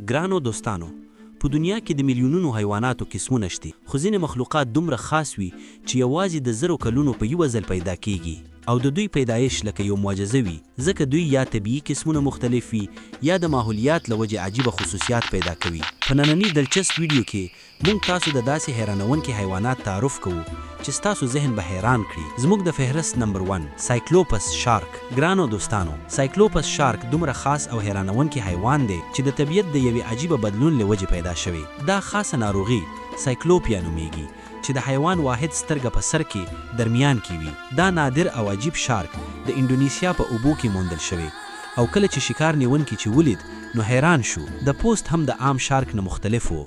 ګرانو دوستانو! په دنیا کې د میلیونونو حیواناتو قسمونه شتي، خو ځینې مخلوقات دومره خاص وي چې یوازې د زرو کلونو په یوه ځل پیدا کیږي او د دوی پیدایش لکه یو معجزه وي، ځکه دوی یا طبیعي قسمونه مختلف وي یا د ماحولیات له وجې عجیبه خصوصیات پیدا کوي. په ننني دلچسپ ویډیو کې مونږ تاسو د داسې حیرانونکي حیوانات تعارف کوو چې ستاسو ذهن به حیران کړي. زموږ د فهرست نمبر ون، سایکلوپس شارک. ګرانو دوستانو! سایکلوپس شارک دومره خاص او حیرانونکي حیوان دی چې د طبیعت د یوې عجیبه بدلون له وجې پیدا شوی. دا خاصه ناروغي سایکلوپیا نومیږي چې د حیوان واحد سترګه په سر کې درمیان کې وي. دا نادر او عجیب شارک د انډونیسیا په اوبو کې موندل شوی او کله چې شکار نیونکي چې ولید نو حیران شو. د پوست هم د عام شارک نه مختلف و،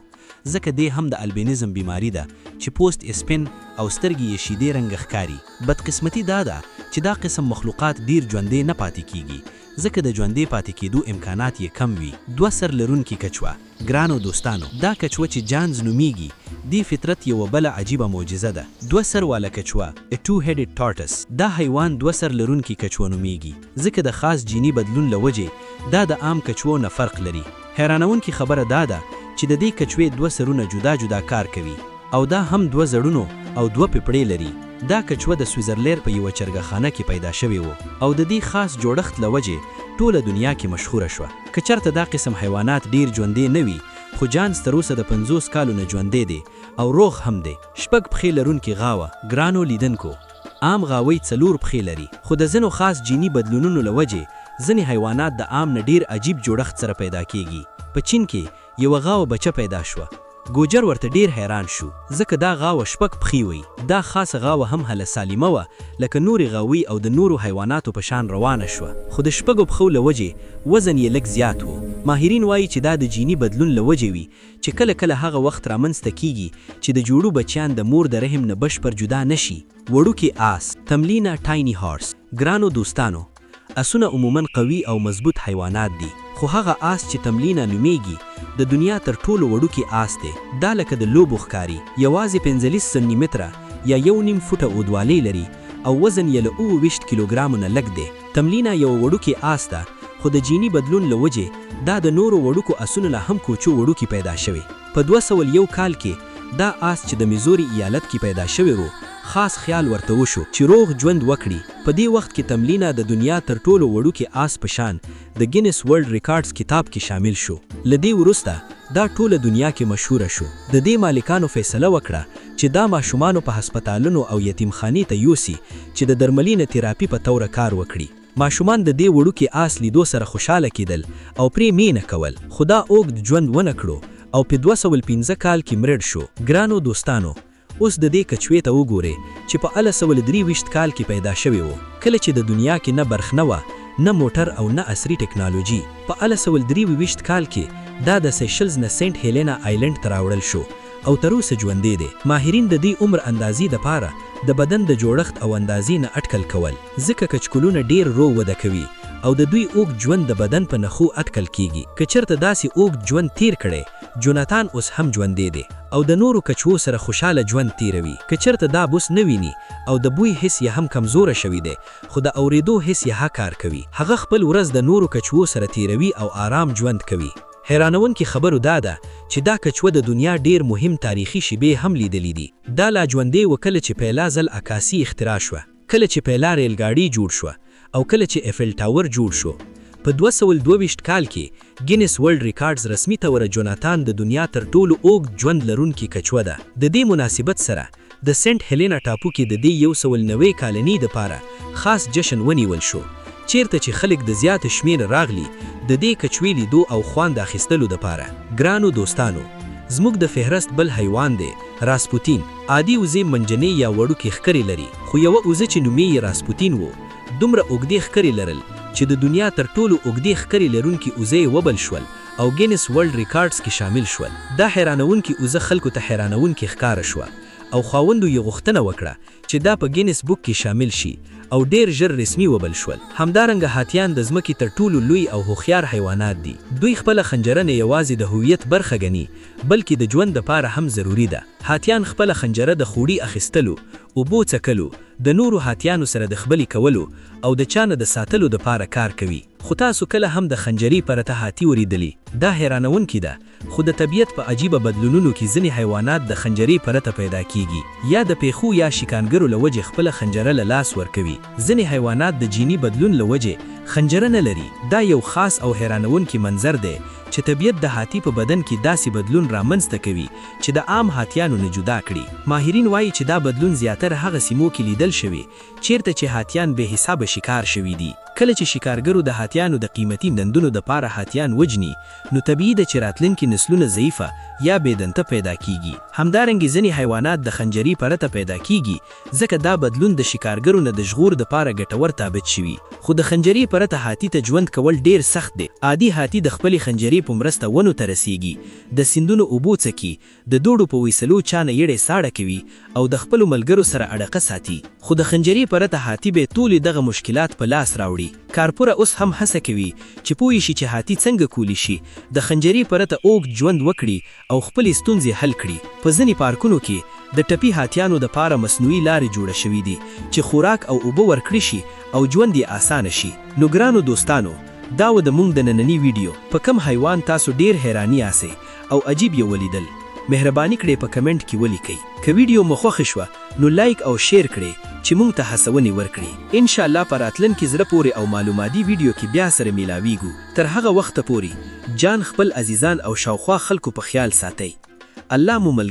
ځکه دې هم د البینزم بیماری ده چې پوست یې سپین او سترګې یې شیدې رنګه ښکاري. بدقسمتي دا ده چې دا قسم مخلوقات ډیر ژوندې نه پاتې کیږي، ځکه د ژوندې پاتې کېدو امکانات یې کم وي. دوه سر لرونکي کچوه. ګرانو دوستانو! دا کچوه چې جانز نومیږي دی فطرت یوه بله عجیبه معجزه ده. دوه سر واله کچوه، A Two Headed Tortoise. دا حیوان دوه سر لرونکي کچوه نومیږي، ځکه د خاص جیني بدلون له وجې دا د عام کچوو نه فرق لري. حیرانونکي خبره دا ده چې د دې کچوې دوه سرونه جدا جدا کار کوي او دا هم دوه زړونو او دوه پپړې لري. دا کچوه د سویزرلیر په یوه چرګخانه کې پیدا شوی و او د دې خاص جوړښت له وجې ټوله دنیا کې مشهوره شوه. که چرته دا قسم حیوانات ډیر ژوندې نه وي، خو جانز تر اوسه د 50 کالو نه ژوندی دی او روغ هم دی. شپږ پښې لرونکي غاوه. ګرانو لیدونکو! عام غاوۍ څلور پښې لري، خو د ځینو خاص جیني بدلونونو له وجې ځینې حیوانات د عام نه ډیر عجیب جوړښت سره پیدا کیږي. په چین کې یوه غاوه بچه پیدا شوه. ګوجر ورته ډیر حیران شو، ځکه دا غاوه شپږ پښې وی. دا خاصه غاوه هم هله سالمه وه لکه نورې غاوۍ او د نورو حیواناتو په شان روانه شوه، خو د شپږو پښو له وجې وزن یې لږ زیات و. ماهرین وایي چې دا د جیني بدلون له وجې وي چې کله کله هغه وخت رامنځ ته کیږي چې د جوړو بچیان د مور د رحم نه بشپر جدا نه شي. وړوکی آس، تملینا Tiny Horse. ګرانو دوستانو! اسونه عموما قوي او مضبوط حیوانات دي، خو هغه آس چې تملینا نومیږي د دنیا تر ټولو وړوکی آس دی. دا لکه د لوبو ښکاري. یوازې 45 سني متره یا یو نیم فوټه اودوالی لري او وزن یې له 27 کیلوګرامو نه لږ دی. تملینا یو وړوکی آس ده، خو د جیني بدلون له وجې دا د نورو وړوکو اسونو نه هم کوچو وړوکی پیدا شوی. په 201 کال کې دا آس چې د میزوري ایالت کې پیدا شوی و، خاص خیال ورته وشو چې روغ ژوند وکړي. په دې وخت کې تملینا د دنیا تر ټولو وړوکي آس په شان د ګینس ورلډ ریکارډز کتاب کې شامل شو. له دې وروسته دا ټوله دنیا کې مشهوره شو. د دې مالکانو فیصله وکړه چې دا ماشومانو په هسپتالونو او یتیمخانې ته یوسي چې د درملینه تراپي په توره کار وکړي. ماشومان د دې وړوکي آس لیدو سره خوشاله کېدل او پرې مینه کول، خو دا اوږد ژوند ونه کړو او په 205 کال کې مرړ شو. ګرانو دوستانو! اوس د دې کچوې ته وګورئ چې په 1023 کال کې پیدا شوی و، کله چې د دنیا کې نه برښنا وه، نه موټر او نه عصري ټکنالوژي. په 1023 کال کې دا د سیشلز نه سینټ هیلینا آیلنډ ته راوړل شو او تر اوسه ژوندی دی. ماهرین د دې عمر اندازې د پاره د بدن د جوړښت او اندازې نه اټکل کول، ځکه کچکولونه ډیر رو وده کوي او د دوی اوږد ژوند د بدن په نښو اټکل کیږي. که چرته داسې اوږد ژوند تیر کړی، جوناتان اوس هم ژوندی دی او د نورو کچوو سره خوشاله ژوند تیروي. که چرته دا بوس نه ویني او د بوی حس یې هم کمزوره شوی دی، خو د اوریدو حس یې ښه کار کوي. هغه خپل ورځ د نورو کچوو سره تیروي او آرام ژوند کوي. حیرانونکې خبرو دا ده چې دا کچوه د دنیا ډیر مهم تاریخي شیبې هم لیدلې دي. دا لا ژوندی و کله چې پهلا ځل عکاسي اختراع شوه، کله چې پهلا ریل ګاډی جوړ شوه او کله چې ایفل ټاور جوړ شو. په 222 کال کې ګینس ورلډ ریکارډز رسمي توره جوناتان د دنیا تر ټولو اوږد ژوند لرونکي کچوه ده. د دې مناسبت سره د سینټ هیلینا ټاپو کې د دې 190 کالنۍ دپاره خاص جشن ونیول شو، چیرته چې خلک د زیات شمیر راغلي د دې کچوې لیدو او خواند اخیستلو دپاره. ګرانو دوستانو! زموږ د فهرست بل حیوان دی راسپوتین. عادي وزې منجنې یا وړوکې ښکرې لري، خو یوه اوزه چې نومې یې راسپوتین و، دومره اوږدې ښکرې لرل چې د دنیا تر ټولو اوږدې ښکرې لرونکي اوزه یې وبل شول او ګینس ورلډ ریکارډز کې شامل شول. دا حیرانونکې اوزه خلکو ته حیرانونکې ښکاره شوه او خاوندو یې غوښتنه وکړه چې دا په ګینس بوک کې شامل شي او ډیر ژر رسمي وبل شول. همدارنګه هاتیان د ځمکې تر ټولو لوی او هوښیار حیوانات دي. دوی خپله خنجره نه یوازې د هویت برخه ګني، بلکې د ژوند دپاره هم ضروري ده. هاتیان خپله خنجره د خوړي اخستلو، اوبو څکلو، د نورو هاتیانو سره دخبرې کولو او د چا نه د ساتلو دپاره کار کوي. خو تاسو کله هم د خنجرې پرته هاتي وریدلی؟ دا حیرانونکې ده، خو د طبیعت په عجیبه بدلونونو کې ځینې حیوانات د خنجرې پرته پیدا کیږي. یا د پیښو یا شکانګرو له وجې خپله خنجره له لاس ورکوي. ځینې حیوانات د جیني بدلون له وجې خنجره نه لري. دا یو خاص او حیرانونکی منظر دی چې طبیعت د هاتي په بدن کې داسې بدلون رامنځ ته کوي چې د عام هاتیانو نه جدا کړي. ماهرین وایي چې دا بدلون زیاتره هغه سیمو کې لیدل شوی چیرته چې هاتیان بې حسابه شکار شوي دي. کله چې شکارګرو د هاتیانو د قیمتي دندونو دپاره هاتیان وجني، نو طبیعي ده چې راتلونکي نسلونه ضعیفه یا بې دنته پیدا کیږي. همدارنګه ځینې حیوانات د خنجري پرته پیدا کیږي، ځکه دا بدلون د شکارګرو نه د ژغور دپاره ګټور ثابت شوي. خو د خنجري پرته هاتي ته ژوند کول ډیر سخت دی. عادي هاتي د خپلې خنجري په مرسته ونو ته رسیږي، د سیندونو اوبو څکي، د دوړو په ویسلو چا نه یړې ساړه کوي او د خپلو ملګرو سره اړقه ساتي. خو د خنجري پرته هاتي به ټولې دغه مشکلات په لاس راوړي. کارپوره اوس هم هڅه کوي چې پوه شي چې هاتي څنګه کولی شي د خنجري پرته اوږد ژوند وکړي او خپلې ستونزې حل کړي. په ځینې پارکونو کې د ټپي هاتیانو دپاره مصنوعي لارې جوړه شوې دي چې خوراک او اوبه ورکړي شي او ژوند یې اسانه شي. نو ګرانو دوستانو، دا و د مونږ د ننني ویډیو. په کم حیوان تاسو ډیر حیرانی یاسئ او عجیب یې ولیدل؟ مهرباني کړئ په کمنټ کې ولیکئ. که ویډیو مو خوښ شوه نو لایک او شیر کړئ چې مونږ ته هڅونې ورکړي. ان شاء الله په راتلونکي زړه پورې او معلوماتي ویډیو کې بیا سره میلاویږو. تر هغه وخته پورې جان، خپل عزیزان او شاوخوا خلکو په خیال ساتئ. الله مو ملګری.